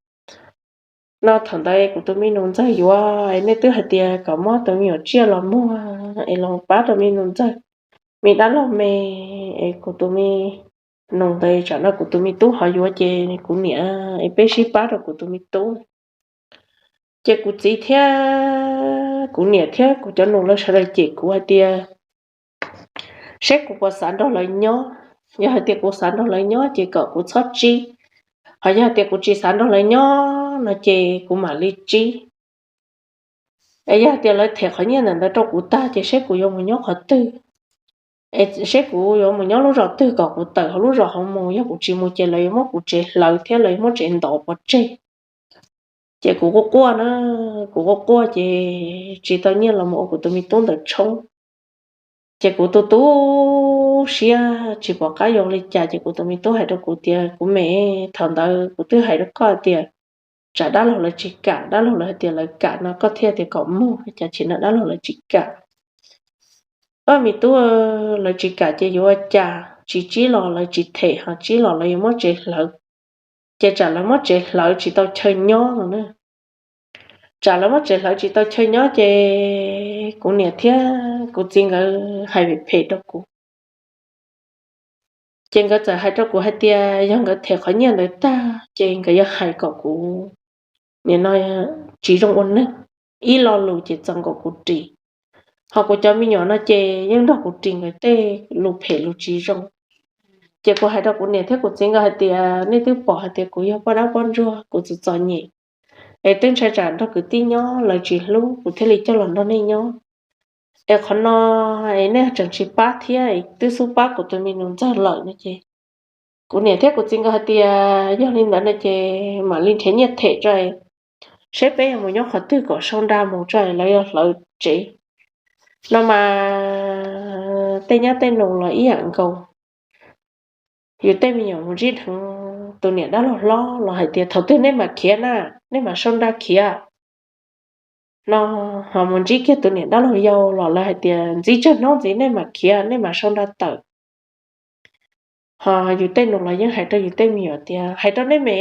no thaum ntawd kuv tus me nus ntxawg yuav es nej twb hais tias kom muab tus me nyuam tsiaj los muag es los pab rau me nus ntxawg me dab laug me es kuv tus me nus ntawd tsam no kuv tus me tub ho yuav ces kuv niam es peb sib pab rau kuv tus me tub. Ces kuv txiv thiab kuv niam thiab kuv cov nus lawv sawv daws cem kuv hais tias seb kuv puas xav nrog lawv nyob. Yog hais tias kuv xav nrog lawv nyob ces kom kuv txhob tsib, ho yog hais tias kuv tsis xav nrog lawv nyob no ces kuv mam li tsib. Es yog hais tias lawv them qhov nyiaj ntawm ntawd rau kuv tag ces seb kuv yuav mus nyob qhov twg, es seb kuv yuav mus nyob lub zos twg kom kuv tawm hauv lub zos hauv mus, yog kuv tsis mus ces lawv yuav muab kuv tsev hlawv thiab lawv yuav muab tsev ntov pov tseg. Ces kuv quaj quaj na, kuv quaj quaj ces tsis tau nyiaj los mus ua kuv tus me tub ntawd tshoob. Ces kuv tu tu siab tsis pom qab yuav li cas ces kuv tus me tub hais rau kuv tias kuv me, thaum ntawd kuv twb hais rau koj tias tsam dab laug lawv tsis kam, dab laug lawv hais tias lawv kam no koj thiaj tias kom muag, cas tsim no dab laug lawv tsis kam. Koj me tub, lawv tsis kam ces yuav ua cas, tsis tsib los lawv tsis them, ho tsib los lawv yuav muab tsev hlawv. Ces tsam lawv muab tsev hlawv tsis tau chaw nyob no na. Tsam lawv muab tsev hlawv tsis tau chaw nyob ces kuv niam thiab kuv txiv nkawd hais phem phem rau kuv. Ces nkawd txawm hais rau kuv hais tias yog nkawd them qhov nyiaj ntawd tag ces nkawd yuav hais kom kuv nim no tsis zoo ua neeg, ib lo lus ces txaus nkaus kuv ris. Ho kuv cov me nyuam no ces yeej nrog kuv ris nkawd tej lus phem lus tsis zoo. Ces kuv hais rau kuv niam thiab kuv txiv nkawd hais tias nej twb pom hais tias kuv yog poj dab poj ntsuag, kuv txom txom nyem, es twb ntshai tsam nrog kwv tij nyob lawv tsis hlub kuv thiaj li coj los nrog nej nyob. Es qhov no es nej tseem tsis pab thiab, twb xub pab kuv tus me nus ntxawg lawm no ces kuv niam thiab kuv txiv nkawd hais tias yog li ntawd no ces mam li nrhiav nyiaj them tso, saib peb yuav mus nyob qhov twg kom sau nra mus tso lawv yuav hlawv tsev no mas tej nyab tej nus los ib yam nkaus. Yus tej me nyuam mus ntsib dheev tus niam dab laug hlob los hais tias thaum twg nej mam khiav na, nej mam sau nra khiav no, ho mus ntsib kiag tus niam dab laug yau los lawv hais tias ntxiv tsawg hnub ntxiv nej mam khiav, nej mam sau nra tawm. Ho yus tej nus los yeej hais rau yus tej me nyuam tias hais rau nej me,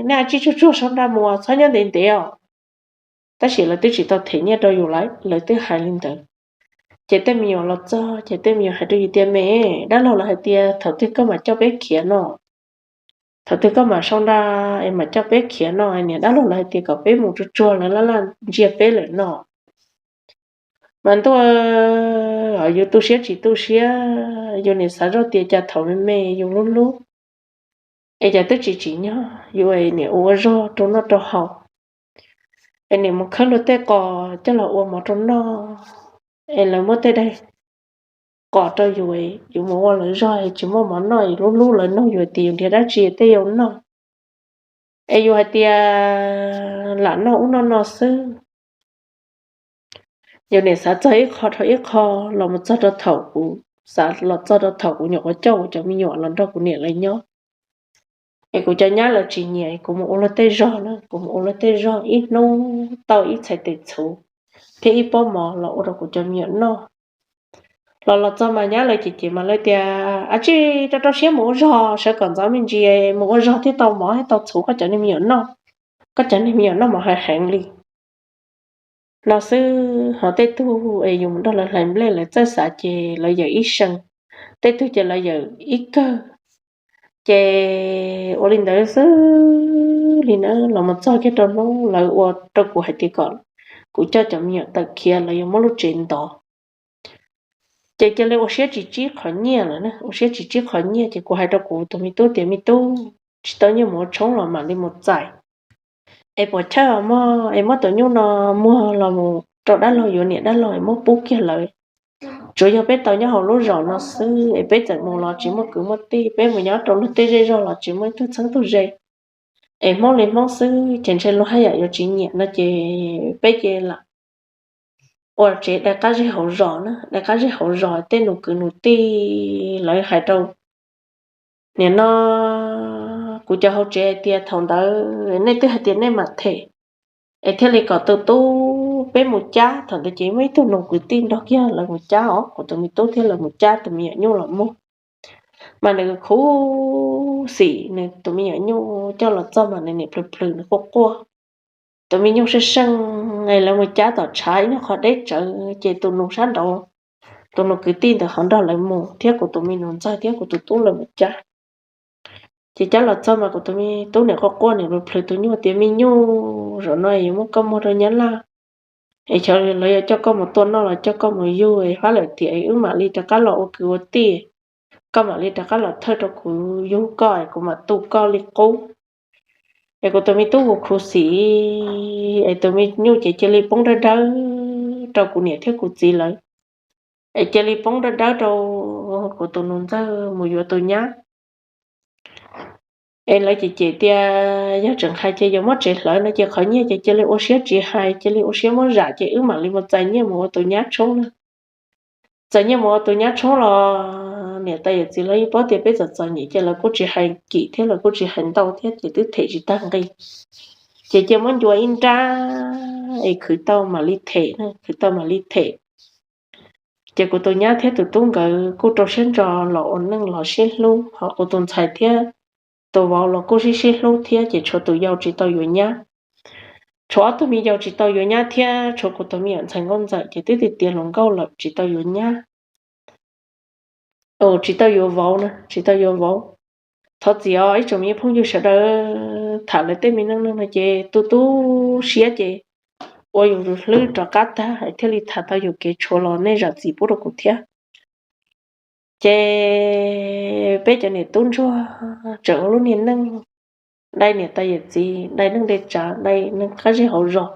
nej ua tsij tsuag tsuag sau nra mus txhob nyob ntev ntev os. Tab sis lawv twb tsis tau them nyiaj rau yus lawm, lawv twb hais li ntawd. Ces tej me nyuam los txog ces tej me nyuam hais rau yus tias me, dab laug lawv hais tias thaum twg koj mam coj peb khiav no. Thaum twg koj mam sau nra es mam coj peb khiav no, niam dab laug lawv hais tias kom peb mus tsuag tsuag lawv laj laj ntsia peb lawm no. Mas ntuj, yus tu siab tsis tu siab, yus niam xav zoj tias cas thaum me me yus hlub hlub es cas twb tsis tsim nyog yus es niam ua ua zog rau noj rau haus, es niam mus khawb luag tej qos coj los ua mov rau noj, es lawv muab tej daig qos rau yus, yus mus ua lawv zog es tsis muaj mov noj, yus hlub hlub lawv nug yus tias yus nrhiav dab tsi tej yau noj, es yus hais tias lam noj ub noj no xwb. Yus niam xav txog ib qho dhau ib qho los mus txog rau thaum kuv, xav los txog rau thaum kuv nyuam qhuav coj kuv cov me nyuam los nrog kuv niam lawv nyob, es kuv cov nyab lawv tsis nyiam kuv mus ua luag tej zog na, kuv mus ua luag tej zog ib hnub tau ib txhais tes txhuv thiab ib pob mov los ua rau kuv cov me nyuam noj. Los los txog mas nyab lawv cem cem mas lawv tias, ab tsi, rau rau siab mus ua zog, sawv kom ntxov me ntsis mus ua zog thiaj tau mov thiaj tau txhuv koj cov niag me nyuam noj, koj cov niag me nyuam noj mov heev heev li no xwb. Ho tej tug es yus mus nrog lawv hlais nplej lawv txawj xav ces lawv yawm ib sees, tej tug ces lawv yawm ib kawg. Ces ua li ntawd xwb li na los mus txog kiag rau hnub lawv ua rau kuv hais tias kom kuv coj cov me nyuam tawm khiav lawv yuav muab lub tsev ntov. Ces cia li ua siab tsis tsib qhov nyiaj lawm na, ua siab tsis tsib qhov nyiaj ces kuv hais rau kuv tus me tub tias, me tub, tsis tau nyiaj mus ua tshoob los mam li mus txais, es puas chawj mog, es muab tus nyuj no muag los mus rau dab laug yuav niam dab laug es muab pub kiag lawv. Tsuav yog peb tau nyob hauv lub zos no xwb es peb txawm mus los tsis muaj kwv muaj tij, peb mus nyob rau luag tej zej zog los tsis muaj ib tug txheeb tug ze, es Hmoob li Hmoob xwb ces ntshe luag haj yam yuav tsis nyiam no ces peb cia li lam ua tsev dai qab zej hauv zos na, dai qab zej hauv zos tej nus kwv nus tij lawv hais rau niam no, kuv cov hauv tsev hais tias thaum ntawd nej twb hais tias nej mam them, es thiaj li kom tus tub peb mus cab. Thaum ntawd ces muaj ib tug nus kwv tij nrog kiag lawv mus cab os, kuv tus me tub thiab lawv mus cab tus me nyuam nyuj los muag. Mas nws khuv xim nws tus me nyuam nyuj coj los txog mas nws niam plhws plhws nws quaj quaj. Tus me nyuj seej seej, lawv mus cab tom tshav ib nyuag qhov deb tsawv ces tus nus sab nraud, tus nus kwv tij ntawd ho nrog lawv mus thiab kuv tus me nus ntxawg thiab kuv tus tub lawv mus cab. Ces cab los txog mas kuv tus me tub niam quaj quaj niam plhws plhws tus nyuj tias, me nyuj, zaum no yuav muab koj muag rau nyab laj, es xyov lawv yuav coj koj mus tua noj los coj koj mus yug, es fab lawm tiam wb mam li rov qab los ua kwv ua tij, koj mam li rov qab los thawj rau kuv yug koj es kuv mam tu koj li qub. Es kuv tus me tub kuv khuv xim, es tus me nyuj ces cia li poob dawb dawb rau kuv niam thiab kuv txiv lawv, es cia li poob dawb dawb rau kuv tus nus ntxawg mus yuav tus nyab. Es lawv cem cem tias yog tseem hais ces yuav muab tsev hlawv no ces qhov nyiaj ces cia li ua siab tsis hais, cia li ua siab muab zam ces wb mam li mus txais nyiaj mus ua tus nyab tshoob na. Txais nyiaj mus ua tus nyab tshoob los niam tais yawm txiv lawv yeej paub tias peb txom txom nyem ces lawv kuj tsis hais kim thiab lawv kuj tsis hais ntau thiab ces twb them tsis tag nqi. Ces cia muab ncua ib nrab es khwv tau mam li them, khwv tau mam li them. Ces kuv tus nyab thiab tus tub nkawd kuj rau siab ntso los ua neej los sib hlub, ho kuv tus ntxhais thiab tus vauv los kuj sib sib hlub thiab ces tshuav tus yau tsis tau yuav nyab. Tshuav ob tug me yau tsis tau yuav nyab thiab tshuav kuv tus me nyuam ntxhais nkauj ntxawm ces twb tiav tiav hluas nkauj lawm tsis tau yuav nyab, tsis tau yuav vauv na, tsis tau yuav vauv. Thov txim os ib tsoom me phooj ywg sawv daws, tham lawv tej me neej neeg no ces tu tu siab ces ua yus hlwb rov qab tag es thiaj li tham tau yus kev tshuav los nej zam txim pub rau kuv thiab. Ces peb cov niam tub ntsuag tseem ua lub niag neej dai niam tais yawm txiv, dai neej dai tsav, dai neej qab zej hauv zos.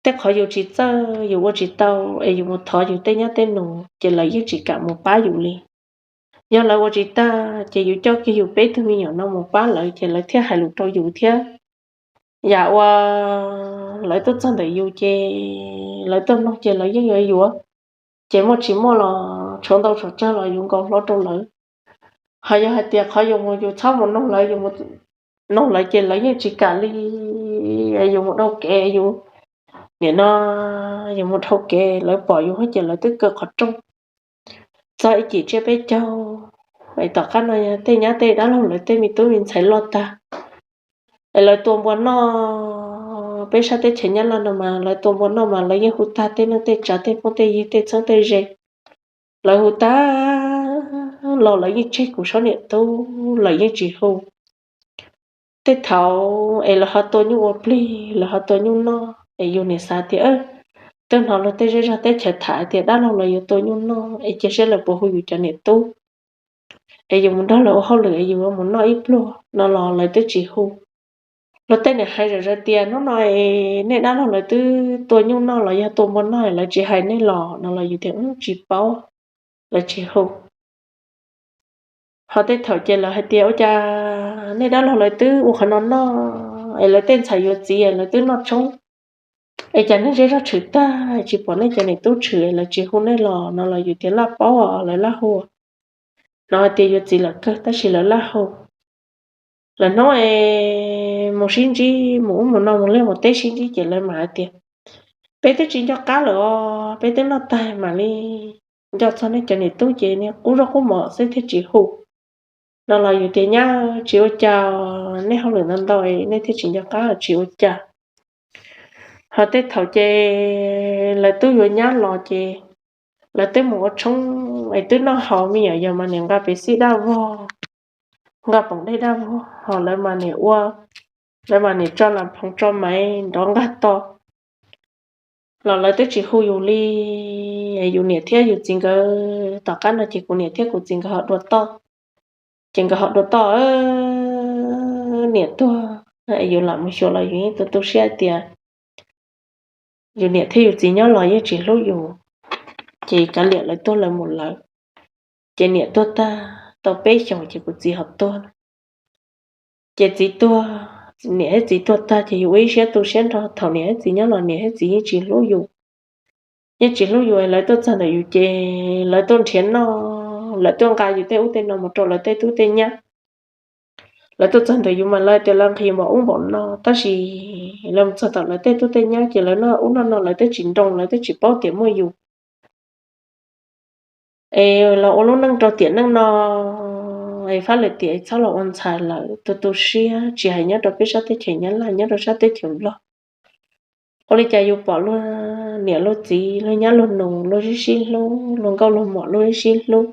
Tej qhov yus tsis txawj yus ua tsis tau es yus mus thov yus tej nyab tej nus ces lawv yeej tsis kam mus pab yus li. Yog lawv ua tsis tag ces yus coj kiag yus peb tug me nyuam no mus pab lawv ces lawv thiaj hais lus rau yus thiab. Yam uas lawv tuaj txog ntawm yus ces lawv tuaj mloog ces lawv yeej yuav yuav, ces muaj tsis muaj los tshuav ntau tshuav tsawg los yus nkaus hlo rau lawv. Ho yog hais tias qhov yus mus yus txhob mus noog lawv, yus mus noog lawv ces lawv yeej tsis kam li. Yus mus dhau kev, yus nim no yus mus dhau kev lawv pom yus ces lawv twb kaw qhov rooj. Txog ib cim tsiab peb caug es tom qab no tej nyab tej dab laug lawv tej me tub me ntxhais loj tag es lawv tua npua noj, peb sab teb chaws Nyab Laj no mas lawv tua npua noj mas lawv yeej hu tag tej neej tej tsav tej phooj tej ywg tej txheeb tej ze. Lawv hu tag los lawv yeej tseg kuv sab niam tub, lawv yeej tsis hu. tej thaum es lawv ho tua nyuj ua plig, lawv ho tua nyuj noj es yus niam xav tias, twb hnov luag tej zej zog teb chaws tham tias dab laug los yuav tua nyuj noj es cia saib lawv puas hu yus cov niam tub es yus mus nrog lawv ua hauj lwm es yus mus noj ib pluag no los lawv twb tsis hu. Luag tej niam hais zom zaws tias hnub no es nej dab laug lawv twb tua nyuj noj los yog tua npua noj lawv tsis hais nej los no los yus tias tsis paub, lawv tsis hu. Ho tej thaum ces lawv hais tias ua cas nej dab laug lawv twb ua qhov no noj es lawv tej ntxhais yuav txiv lawv twb noj tshoob es cas nej zej zog tshwm tag tsis pom nej cov niam tub tshwm lawv tsis hu nej los no los yus tias laj paub lawv laj hu. No hais tias yuav txiv lawm kawg tab sis lawv laj hu. Lawv hnub es mus sib ntsib mus ub mus no mus liaj mus teb sib ntsib ces lawv mam hais tias peb twb tsis nco qab lawm os, peb twb noj tag mam li nco txog nej cov niam tub ces niag qub zog qub mos xwb thiaj tsis hu no los yus tias nyab tsis ua cas, nej hauj lwm ntau ntau nej thiaj tsis nco qab tsis ua cas. Ho tej thaum ces lawv twb yuav nyab los ces lawv twb mus ua tshoob es twb noj haus me nyuam yaus mas niam nqa pev xij daj vog, nqa poom dej daj vog ho lawv mas niam ua, lawv mas niam tso las phoov tso maiv nrov nqaj to los lawv twb tsis hu yus li. Yus niam thiab yus txiv nkawd tom qab no ces kuv niam thiab kuv txiv nkawd ho dua toj. Ces nkawd ho dua toj, niam tuag, yus lam mus xyuas los yus yeej tu tu siab tias yus niam thiab yus txiv nyob los yeej tsis hlub yus. Ces kav liam lawv tuag lawv mus lawm. Ces niam tuag tag tau peb xyoos ces kuv txiv ho tuag. Ces txiv tuag, niam thiab txiv tuag tag ces yus ua ib siab tu siab nrho, thaum niam thiab txiv nyob los niam thiab txiv yeej tsis hlub yus. Yeej tsis hlub yus, lawv tuaj txog ntawm yus ces lawv tuaj nrhiav noj, lawv tuaj nqa yus tej ub tej no mus rau lawv tej tub tej nyab. Lawv tuaj txog ntawm yus mas lawv tias lawv nqhis npaum ub npaum no, tab sis lawv mus txog tom lawv tej tub tej nyab ces lawv noj ub noj no lawv twb tsis nroo, lawv twb tsis paub tias muaj yus. Es los ua lub neej rau tiam neej no, es fab lwm tiam txhob los ua ntxhais lawm, tu tu siab, tsis hais nyob rau peb sab teb chaws Nyab Laj, nyob rau sab teb chaws Nplog. Ua li cas yus pom luag niam luag txiv, luag nyab luag nus, luag sib sib hlub, luag nkauj luag muam luag sib sib hlub,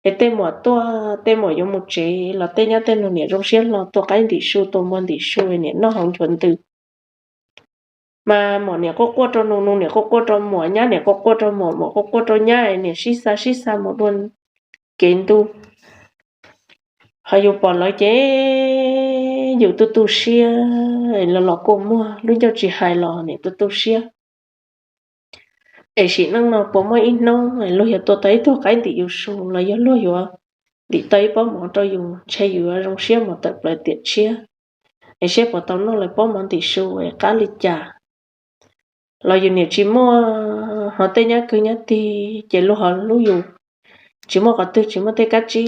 es tej muam tuaj, tej muam yuav mus tsev los tej nyab tej nus niam zoo siab hlo tua qaib ntim su, tua npua ntim su, niam noj hauv nchuav ntws. Mas muam niam quaj quaj rau nus, nus niam quaj quaj rau muam, nyab niam quaj quaj rau muam, muam quaj quaj rau nyab, niam sib xa sib xa mus dua kev ntuj. Ho yus pom lawv ces yus tu tu siab, lawv los kua muag, lub ncauj tsis hais los niam tu tu siab. Es sim neej no puas muaj ib hnub luag yuav tua tau ib tug qaib ntim yus su los yog luag yuav ntim tau ib pob mov rau yus, ntshe yus yuav zoo siab mus tawm plaws tiam tshiab, es seb puas tau noj lawv pob mov ntim su es qab li cas. Los yus niam tsis muaj, ho tej nyab kwv nyab tij ces luag ho hlub yus, tsis muaj qhov twg, tsis muaj tej kab tsib,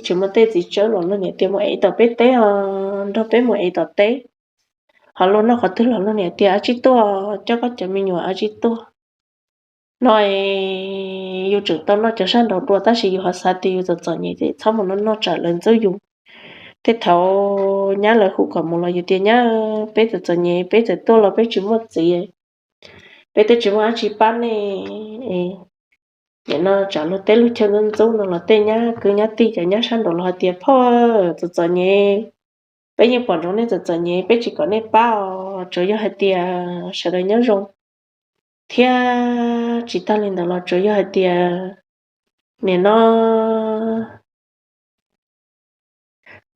tsis muaj tej txiv tsawb los luag niam tias mus ev tom peb teb os, nrog peb mus ev tom teb. Ho luag noj qhov twg los luag niam tias a tsib tuaj, coj koj cov me nyuam a tsib tuaj. No yus tseem tau noj cov sab nraud dua tab sis yus ho xav tias yus txom txom nyem ces txhob mus noj noj tsam lawv ntxub yus. Tej thaum nyab lawv hu kom mus los yus tias nyab, peb txom txom nyem, peb txawm tuaj los peb tsis muaj txiv, peb twb tsis muaj dab tsi pab nej. Nim no tsam luag teb luag chaw ntxub ntxub no los tej nyab kwv nyab tij cov nyab sab nraud los hais tias phauj, txom txom nyem, peb yeej pom ntsoov nej txom txom nyem, peb tsis kom nej pab os, tsuas yog hais tias sawv daws nyob zoo thiab tsis tag li ntawd los tsuas yog hais tias nim no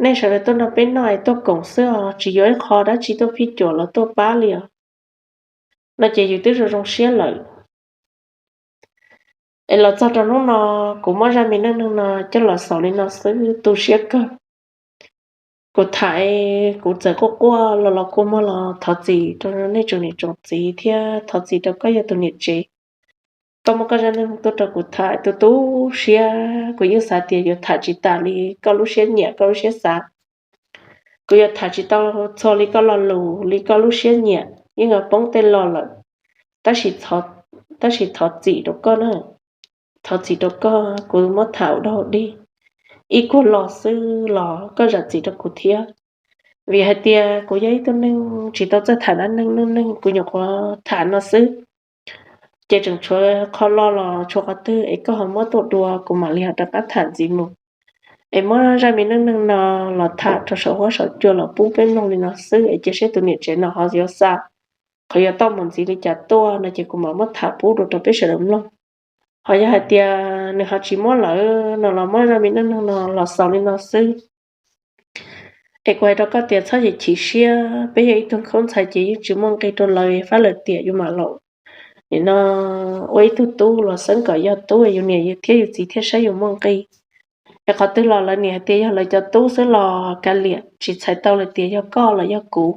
nej sawv daws tuaj nrog peb noj es tuaj koom xwb os, tsis yuav ib qho dab tsi tuaj phij cuam los tuaj pab li os. No ces yus twb zoo zoo siab lawm. Es los txog rau hnub no, kuv muab zaj me neej neeg no coj los xaus li no xwb, tu siab kawg. Kuv tham, kuv txawm quaj quaj los los kua muag los thov txim rau nej tsoom niam tsoom txiv thiab thov txim rau koj yog tus niam tsev. Koj muab koj zaj neej tuaj rau kuv tham tu tu siab, kuv yeej xav tias yuav tham tsis tas li koj lub siab nyiam koj lub siab xav. Kuv yuav tham tsis tau txhua li koj lo lus li koj lub siab nyiam, yeej yuav poob tej lo lawm. Tab sis, tab sis thov txim rau koj na, thov txim rau koj, kuv muab tham ua dog ua dig ib kuag lo xwb los koj zam txim rau kuv thiab. Vim hais tias kuv yog ib tug neeg tsis tau txawj tham dab neeg neej neeg, kuv nyuam qhuav tham no xwb, ces tseem tshuav qhov lo los tshuav qhov twg es koj ho muab tuaj dua kuv mam li ho rov qab tham ntxiv mus. es muab zaj me neej neeg no los tham rau saum huab saum cua los pub peb mloog li no xwb es cia seb tus niam tsev no ho yuav xa qhov yuav tau mus ntxiv li cas tuaj no ces kuv mam muab tham pub dua rau peb sawv daws mloog. Ho yog hais tias nws ho tsis muab lawm no los muab zaj me neej neeg no los xaus li no xwb. Es kuv hais rau koj tias txhob yam chim siab, peb yog ib tug khaub ntxhais ces yeej tsis muaj nqi rau lawv, fab lawv tiam yus mam los nim no ua ib tug tub los xeeb kom yog tub, yus niam yus thiab yus txiv thiaj saib yus muaj nqi. Es qhov twg los lawv niam hais tias yog lawv cov tub xwb los kav liam, tsis txhais tau lawm tias yog koj los yog kuv.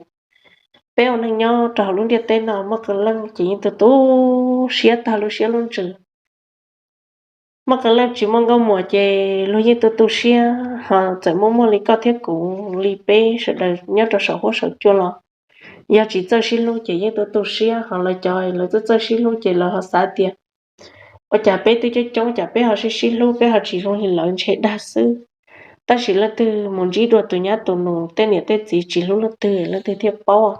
Peb ua neej nyob rau hauv lub ntiaj teb no muaj qee leej ces yeej tu tu siab tag lub siab lub ntsws. Muaj qee leej tsis muaj nkauj muam ces luag yeej tu tu siab, ho txawm muaj muaj li koj thiab kuv li peb sawv daws nyob rau saum huab saum cua los yog tsis txawj sib hlub ces yeej tu tu siab, ho lawv cov lawv txawj txawj sib hlub ces lawv ho xav tias ua cas peb twb coob coob cas peb ho sib sib hlub peb ho tsis zoo li lawv ntshe dag xwb. Tab sis leej twg mus ntsib dua tus nyab tus nus tej niam tej txiv tsis hlub leej twg leej twg thiaj paub.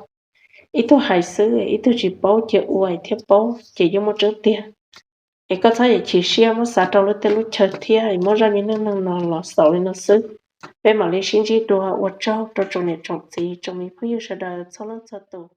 Ib tug hais xwb ib tug tsis paub, cia ua thiaj paub ces yeej muaj tseeb tiag. Es koj txhob yam chim siab, muab xav rau lub tej lub chaw thiab es muab zaj me neej neeg no los xaus li no xwb. Peb mam li sib ntsib dua, ua tsaug rau tsoom niam tsoom txiv tsoom me phooj ywg sawv daws txhua leej txhua tus.